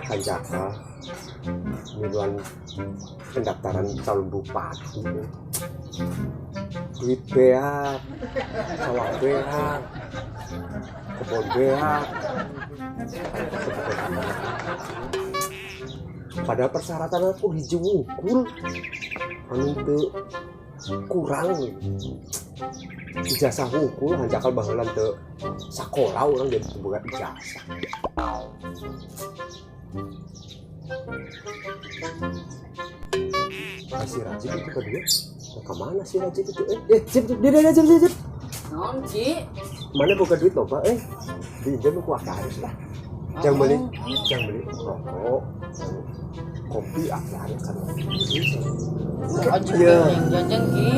Hanjakal miluan pendaftaran calon bupati, duit beak, sawah beak, kebun beak. Padahal persyaratan aku hiji wungkul anu teu kurang ijazah wungkul. Hanjakal baheula teu sakola urang jadi teu boga ijazah. Ah, si Rajib itu kedua. Nah, kemana si Rajib itu? Eh, eh, Jib, Jib, dia, dia, Jib, Jib, Jib. Naon, Ci? Mana boga duit loba, eh? Diinjem ku Aki Aris lah. Jangan beli rokok, kopi Aki Aris kan. Aja Iya. yang jajan, Ki.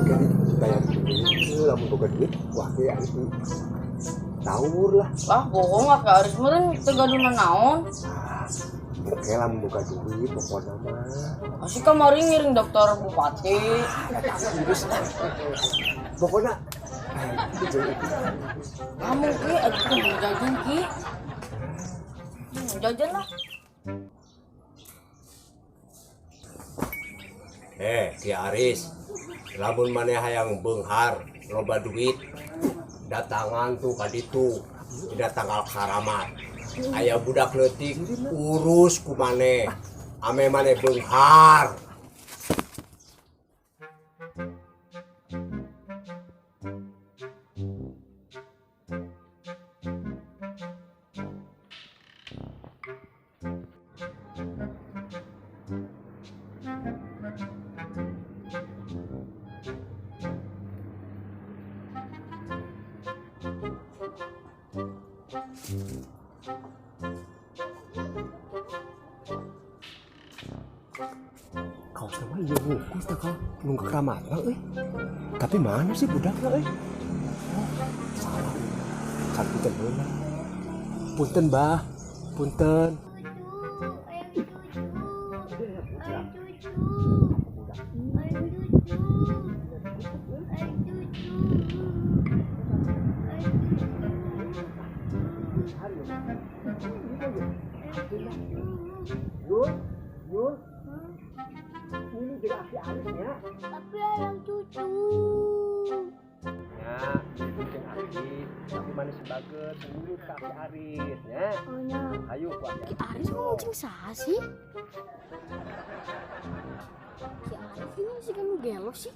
Jadi bayar duit, lamun boga duit, ku Aki Aris di tawur lah. Ah, bohong Aki Aris meureun teu gaduh naon. Oke lah, boga duit pokoknya mah. Masih kamari ngiring daftar bupati. Virus lah. Pokoknya, eh, itu jeung itu. Kamu, Ki, aja mau jajan, Ki. Jajan lah. Eh, Ki Aris, lamun maneh hayang beunghar, loba duit, datangan tuh ka ditu, dina tanggal karamat. Aya budak leutik, urus ku maneh. Ame maneh beunghar. Kaos nama iya wungkul tah kal nu keramatna euy. Tapi mana sih budakna euy? Oh, salah. Can punten heula. Punten, Bah. Punten. Cucu, ayang cucu, ayang cucu, ayang cucu, ayang cucu. Yul, Yul. Ini jeung Aki Aris nya. Tapi ayang cucu. Ya, itu jeung Aki. Tapi mana si bager nurut ka Aki Aris nya. Oh nya. Ayo ku Aki Ki Aris mau ngomong saha sih? Ki Aris ini sih kan gelo sih.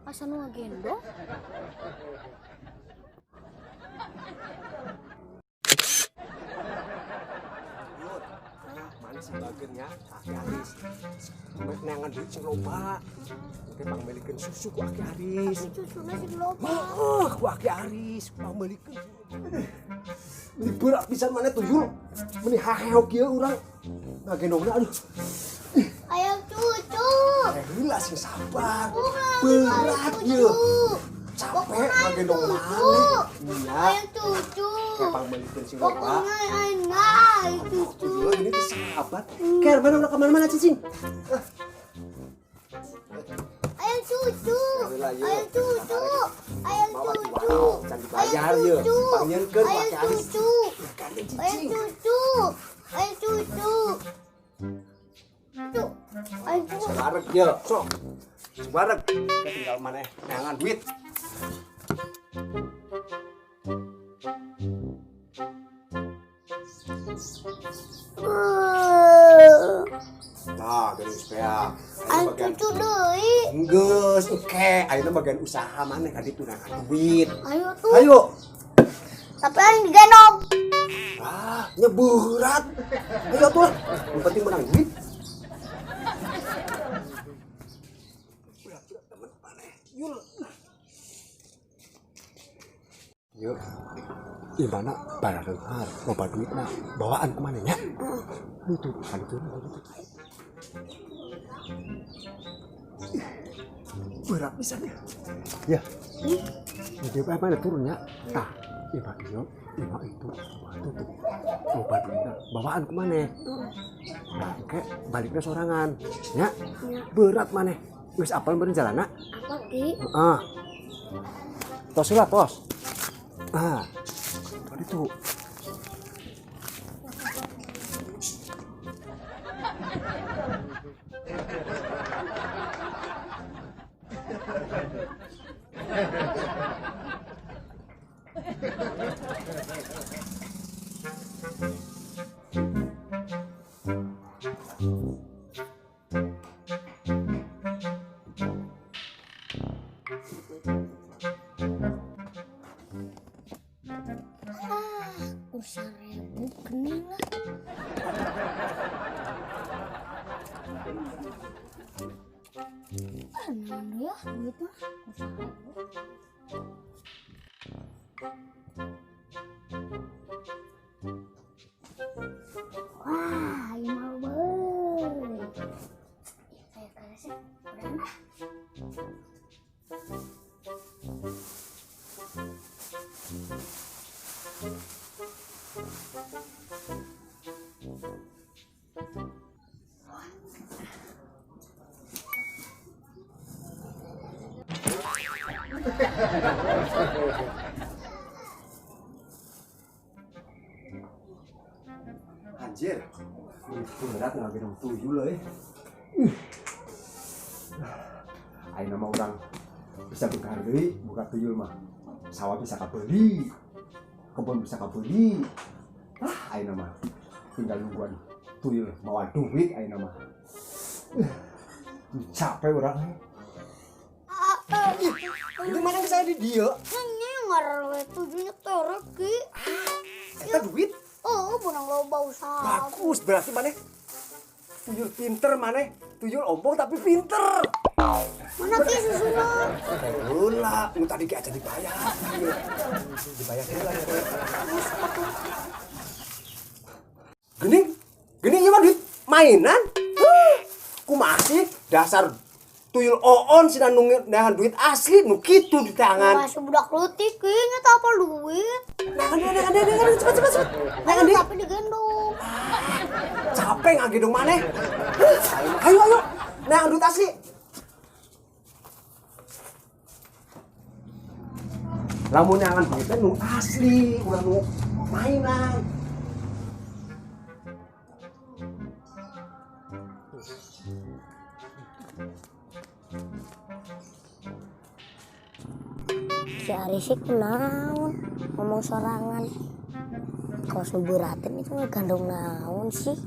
Asa nu ngagendong. Yul, mana si bagernya Aki Aris. Neangan duit sing loba. Engke pangmeulikeun susu ku Aki Aris. Tapi susuna sing loba. Heeh, ku Aki Aris pangmeulikeun. Meni berat pisan maneh tuyul. Meni haheok kieu urang. Ngagendongna aduh. Ayang cucu. Eh, heula sing sabar. Bukan, Berat ayang ieu. cucu. Capek Pokoknya ngagendong cucu. maneh. Iya. Ayang cucu. Kayak pangmeulikeun sing loba. Pokoknya ayang cucu. Tuyul ini tuh sahabat. Ker, mana udah kemana-mana cicing? Ayang cucu. Heula, ieu. Ayang cucu. Ayang Bawa cucu. di can dibayar Ayang ieu. cucu. Pangnyieunkeun ku Ayang Aki Aris. cucu. Gandeng Ayang cicing. cucu. Ayang cucu. Cucu. Ayang cucu. Sebarek ieu, sok. Sebarek. Tinggal maneh neangan duit. Nah, geuning beak. Ayang cucu deui. Enggeus, engke. Ayeuna bagian usaha maneh ka ditu neangan duit. Ayo tuh. Ayo. Tapi aing digendong. Ah, nya berat. Ayo atuh lah. Yang penting menang duit. Berat, berat, temen maneh. Yul. Yuk. Di mana barareunghar, loba duitna, bawaan ku maneh nya. Itu, kan itu. Berat pisan ya. Ya. Di apa mana turunnya? Tah, ima ieu, ima itu, ima itu tuh. Loba duitna, bawaan ku maneh. Nah, engke baliknya sorangan. Nya, berat maneh. Geus apal meureun jalanna? Apa Ki? Heeh. Tos lah tos. Ah. Tadi tuh. Ah, kursa ribu gening lah. Ah, naon ya duit mah kursa ribu. Wah, ini mau beuh. Kayak keresek, udah ah. Anjir, berat ngagendong tuyul euy. Ayeuna mah urang bisa beunghar deui buka tuyul mah. Sawah bisa kabeuli, kebun bisa kabeuli. Ah, ayeuna mah tinggal nungguan tuyul mawa duit ayeuna mah. Capek urang. Ini mana saya di dieu? Ini ngarep tuyulnya torek Ki. Eta duit? Oh, benang loba usaha. Bagus, berarti maneh tuyul pinter maneh. Tuyul ompong tapi pinter. Mana Ki susuna? Heula, nu tadi ge aja dibayar. Dibayar heula ya. Gening, gening ieu mah duit mainan. Huh, kumaha sih dasar tuyul oon sina nu neangan duit asli nu kitu di tangan. Masih budak leutik Ki, nyata apa duit? Neangan deui, neangan deui, neangan deui, cepet cepet cepet. Neangan deui. Tapi digendong. Capek ngagendong maneh. Huh, ayo ayo, neangan duit asli. Lamun neangan duit teh nu asli, ulah nu mainan. Si Aris sih kunaon ngomong sorangan. Kalau seberatin itu ngegandong naon sih.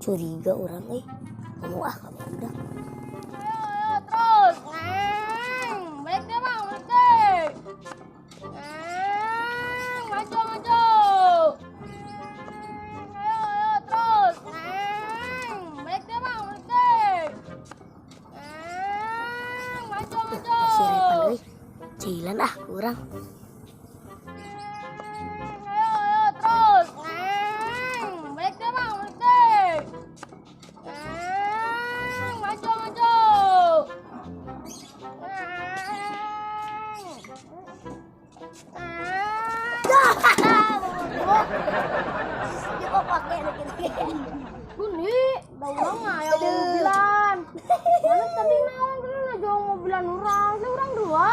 Curiga orang ngomong ah kamu udah. Ayo, terus. Balik deh bang, balik deh. Maju, maju. Ayo, ayo, terus. Balik deh bang, balik deh. Maju, maju. Si Repan euy. Cilan ah kurang. Ayo, ayo, terus. Balik deh bang, balik deh. Maju, maju. Dia kok pakai gitu. Buni, dah urang aya mobilan. Mana tadi naon kan ngajual mobilan urang, saya urang dua.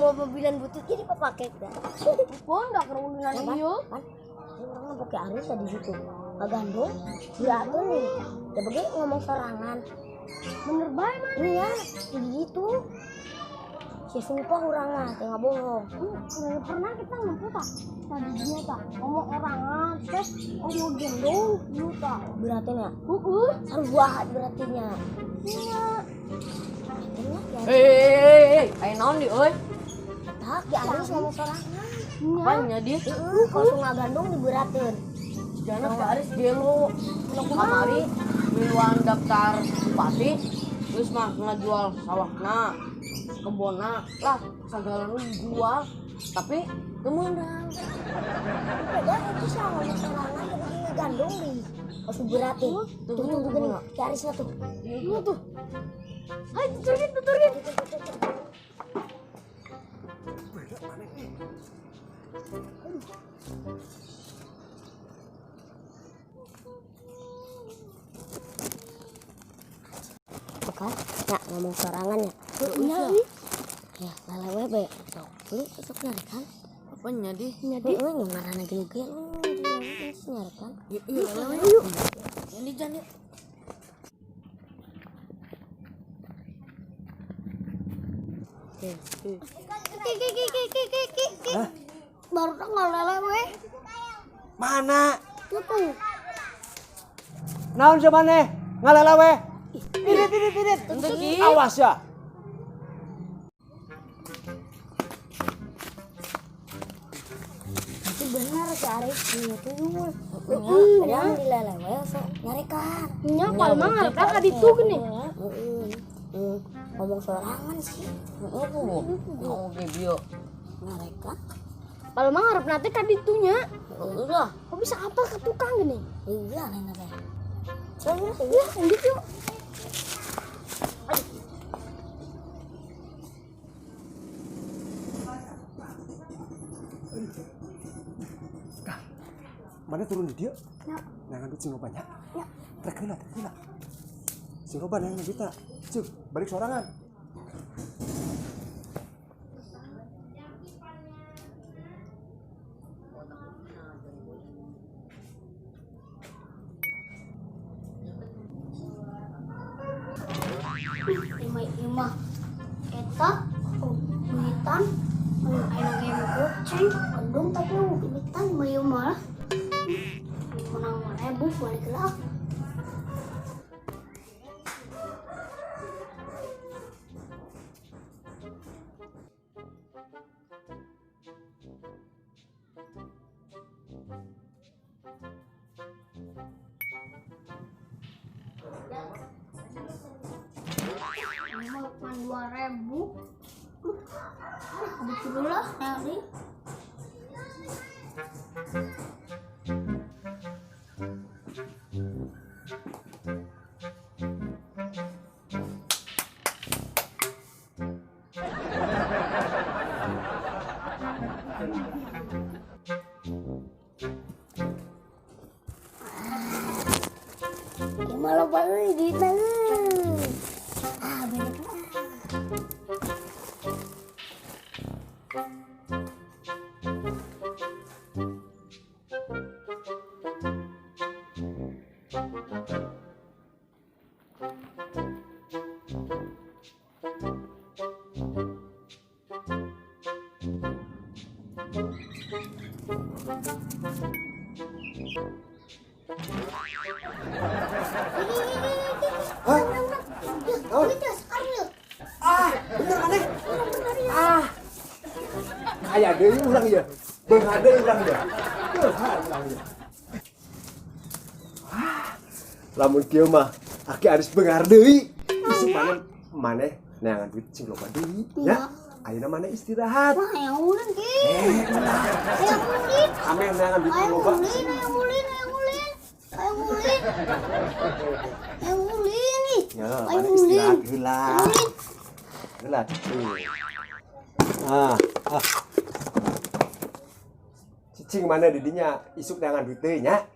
Mau mobilan butut jadi pakai dah. Pun dah kerulinan ieu. Pan, ini orang pakai Aris di situ. Ngagandong, diatur nih. Ya begini ngomong sorangan. Bener bae mana? Iya, gitu. Si sumpah urang mah, teu ngabohong. Pernah kita nempo tak? Tadi dia tak ngomong orangan, terus ngomong gendong, gitu tak. Berarti nya, Heeh. sarua berarti nya. Iya. Berarti nya ya. Hei, ayo naon di euy? Tak, Ki Aris ngomong sorangan. Apanya dia? Heeh, kalau ngagandong diberatin. Jangan Ki Aris gelo. Kamari miluan daftar bupati, terus mah ngajual sawahna, kebonna lah segala nu dijual. Tapi teu meunang. Beda itu sih ngomong sorangan tapi ngagandong di. Kalau beratin. Tuh tuh tuh gini, Ki Arisnya tuh. Iya tuh. Ayo tuturin, tuturin. Berat maneh. Aduh. Nyarekan, ya ngomong sorangan ya. Iya, ih. Ya, lelewe be. Sok, lu sok nyarekan. Apa nya di? Nya di. Heeh, ngaranna ge nu gelo. Nyarekan. Yuk, yuk, lelewe yuk. Yang di jan yuk. Ki ki ki ki ki ki ki. ki. Baru ngalelewe. Mana? Tuh tuh. Naon sih maneh? Ngalelewe. Pirit pirit pirit. Awas ya. Itu benar si Aris punya tuyul. Padahal di lelewe sok nyarekan. Nya kalau mah ngarepna ka ditu gini. Heeh. Ngomong sorangan sih. Heeh, oke bieu. Nyarekan. Kalau mah ngarepna teh ka ditu nya. Heeh lah. Kok bisa apal ke tukang gini? Iya lain teh. Coba Iya, lanjut yuk. Mana turun di dia? Ya. Nangan duit sing loba nya. Ya. Trek heula, trek heula. Sing loba nangan duitna. Cuk, balik sorangan. Lima lima eta oh, duitan mun aya ge goceng kendung tapi duitan lima lima lah menang 5.000 balik lah. Ini mah cuma 2.000. Ah, habis dulu lah nanti. Ini malah euy duitna euy. Ah, balik lah. Hah? Ya, duitnya sekarang yuk. Ah, bener maneh. Ah. Kaya deui urang ieu. Beunghar deui urang ieu. Beunghar urang ieu. Ah, lamun kieu mah Aki Aris beunghar deui. Isuk maneh maneh neangan duit sing loba deui ya. Ayeuna maneh istirahat. Wah, yang ulin ki. Eh, ulah. Yang ulin. Ame neangan duit Ayo loba. ulin, ayo ulin, ayo ulin. Ayo ulin. Ayo ulin nih. Ya, Ayo maneh ulin. istirahat heula. Ulin. Heula. Ah, ah. Cicing mana di dinya isuk neangan duit deui nya.